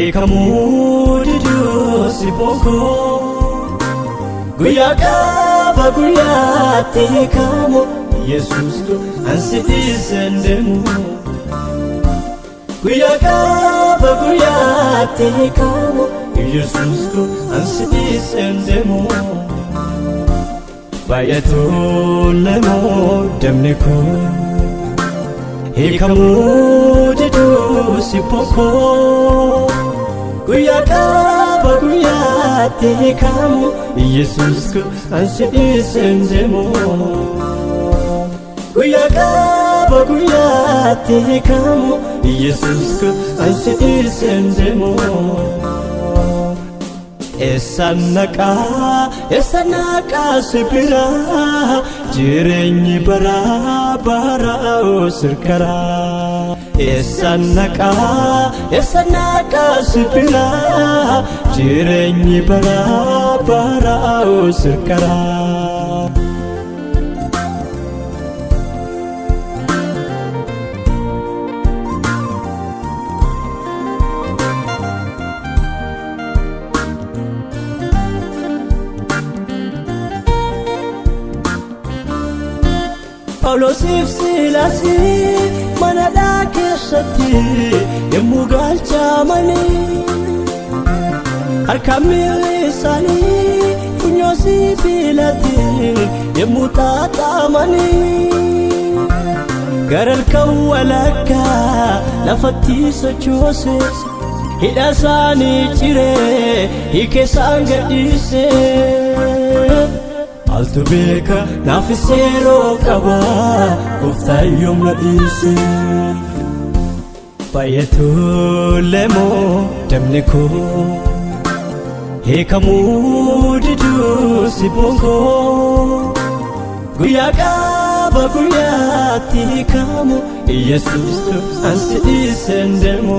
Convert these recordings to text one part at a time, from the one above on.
Hiikamuu diduu si bokkoo guyyaa qaba guyyaatti hiikamu Yesuus koo ansi dhiisee deemu. Guyyaa qaba guyyaatti hiikamu Yesuus koo ansi dhiisee deemu. Baay'atuu lemoo damni koo hiikamuu diduu si bokkoo guyyaa qaba guyyaatti hiikamu Yesuus koo ansi dhiisee deemu. Guyyaa qaba guyyaatti hiikamu Yesuus koo ansi dhiisee deemu. Eessa naqaa si biraa jireenyi baraa baraa sirkaraa. Eessa naqaa si biraa jireenyi baraa baraa sirkaraa. Phaawulosiif Silaasii mana dhaa keessatti yommuu galchamanii harka miilli isaanii funyoo sibiilaatiin yommuu xaaxamanii gara halkan walakkaa lafatti sochoose hidha isaanii ciree hiike isaan gadhiise. Maaltu beeka naaf seeroo qaba gooftaan yoom na dhiise. Baay'atuu lemoo damni koo hiikamuu diduu si bokkoo guyyaa qaba guyyaatti hiikamu Yesuus koo ansi dhiisee deemu.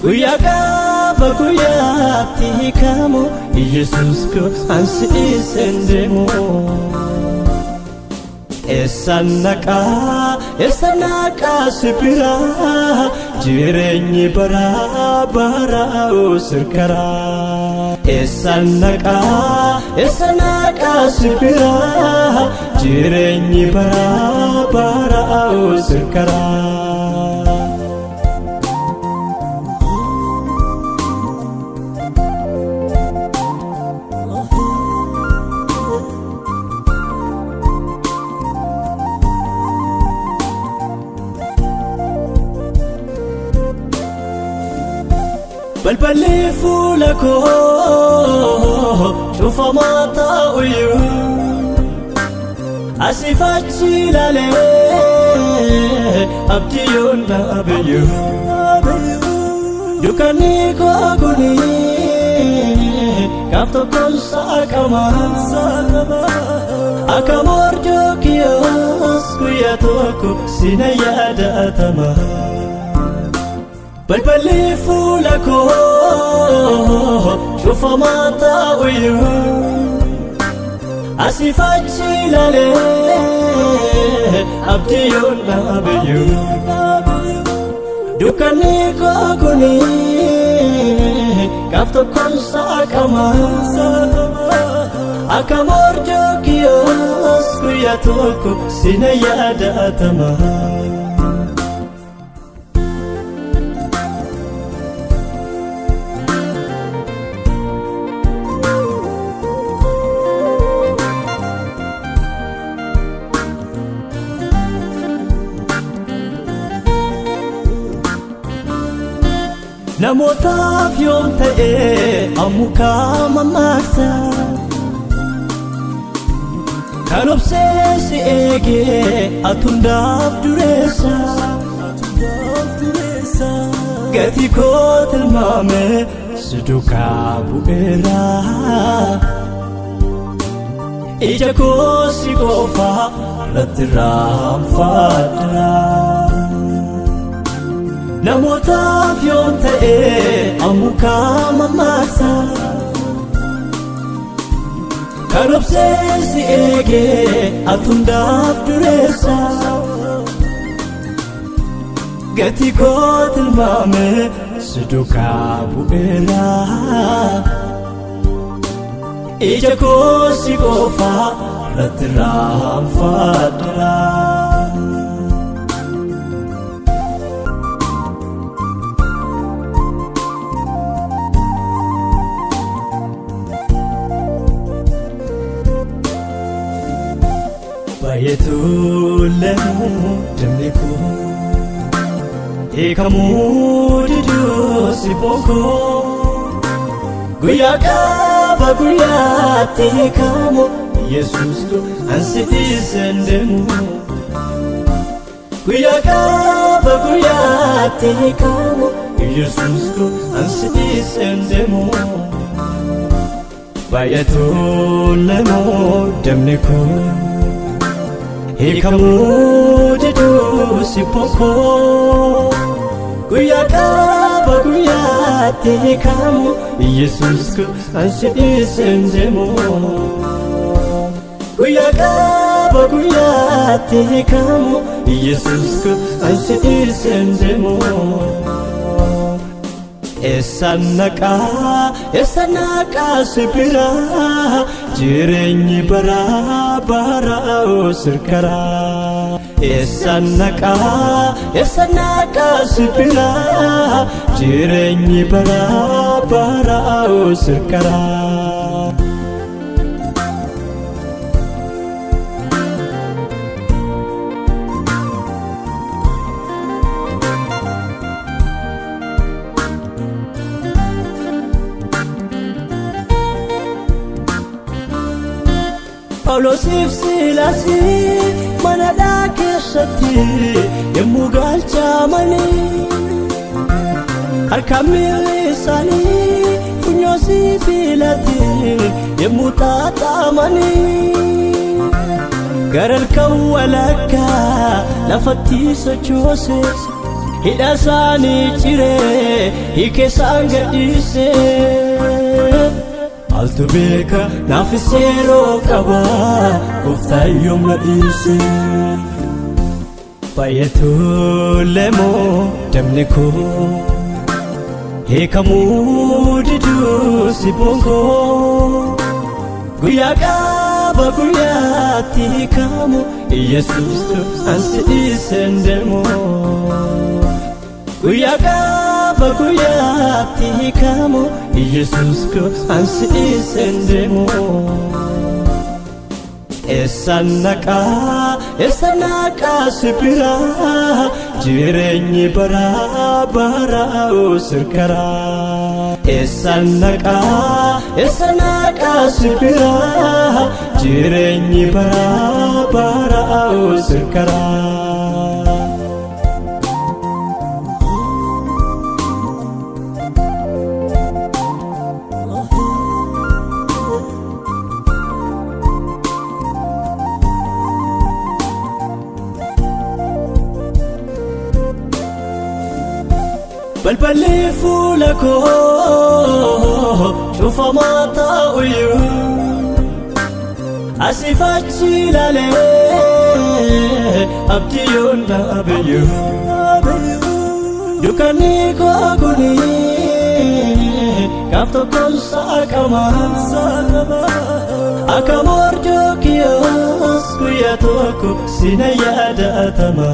Guyyaa qaba guyyaatti hiikamu Yesuus koo ansi dhiisee deemu. Eessa naqaa si biraa jireenyi baraa baraa sirkaraa. Eessa naqaa si biraa jireenyi baraa baraa sirkaraa. Balballi fuula koo cufamaa ta'uyyuu asiif achi ilaalee abdii yoon dhaabeyyuu dukkanni koo kuni gaaf tokkoon saaqama akka Mordookiyoos guyyaa tokko sina yaadatama. Balballi fuula koo cufamaa ta'uyyuu asiif achi ilaalee abdii yoon dhaabeyyuu dukkanni koo kuni gaaf tokkoon saaqama akka Mordookiyoos guyyaa tokko sina yaadatama. Namootaaf yoom ta'e ammukaa mammaaksa kan obsee si eegee ati hundaaf dureessa gatii koo tilmaame si duukaa bu'eera ija koo si qofa irratti raanfadha. Namootaaf yoom ta'e ammukaa mammaaksa kan obsee si eegee ati hundaaf dureessa gatii koo tilmaame si duukaa bu'eera. Ija koo si qofa irratti raanfadheera. Baay'eetu damni koo hiikamuu diduu si bookoo guyyaa qaba guyyaatti hiikamu Yesuus koo ansi dhiiseen deemu. Guyyaa qaba guyyaatti hiikamu Yesuus koo ansi dhiiseen deemu. Baay'eetu damni koo hiikamuu diduu si bookoo guyyaa qaba guyyaatti hiikamu Yesuus koo ansi dhiiseen deemu. Guyyaa qaba guyyaatti hiikamu Yesuus koo ansi dhiiseen deemu. Eessaan naqaa si biraa jireenyi baraa baraa sirkaraa. Eessaan naqaa si biraa jireenyi baraa baraa sirkaraa. Phaawulosiif Silaasii mana dhaa keessatti yommuu galchamanii harka miilli isaanii funyoo sibiilaatiin yommuu xaaxamanii gara halkan walakkaa lafatti sochoose hidha isaanii ciree hiike isaan gadhiise. Maaltu beeka naafis yeroo qaba gooftaan yoom na dhiise. Baay'eetu damni koo hiikamuu diduu si bookoo guyyaa qaba guyyaatti hiikamu Yesuus koo ansi dhiiseen deemu. Guyyaa qaba guyyaatti hiikamu Yesuus koo ansi dhiiseen deemu. Eessaan naqaa si biraa jireenyi baraa baraa sirkaraa. Eessaan naqaa si biraa jireenyi baraa baraa sirkaraa. Balballi fuula koo cufamaa ta'uyyuu asiif achi ilaalee abdii yoon dhaabeyyuu dukkanni koo kuni gaaf tokkoon saaqama akka Mordookiyoos guyyaa tokko sina yaadatama.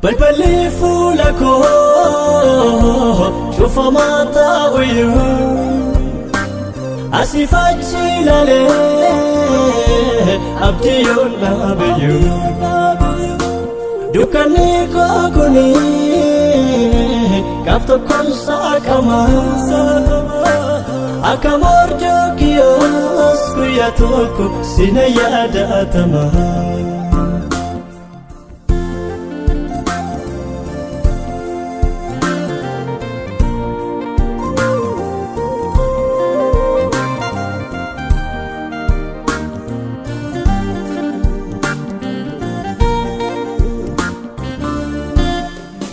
Balballi fuula koo cufamaa ta'uyyuu asiif achi ilaalee abdii yoon dhaabeyyuu dukkanni koo kuni gaaf tokkoon saaqama akka Mordookiyoos guyyaa tokko sina yaadatama.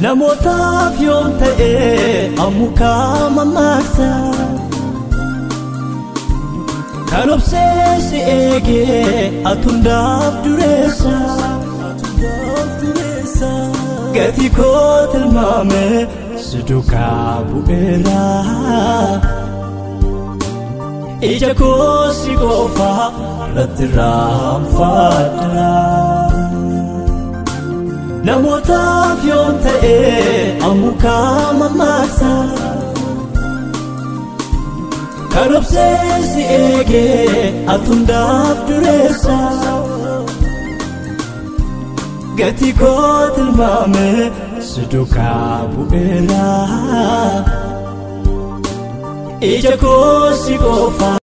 Namootaaf yoom ta'e ammukaa mammaaksa kan obsee si eegee ati hundaaf dureessa gatii koo tilmaame si duukaa bu'eera. Ija koo si qofa irratti raanfadha. Namootaaf yoon ta'e ammukaa mammaaksa. Kan obsee si eegee ati hundaaf dureessa. Gatii koo tilmaame si duukaa bu'eera. Ija koo si qofa.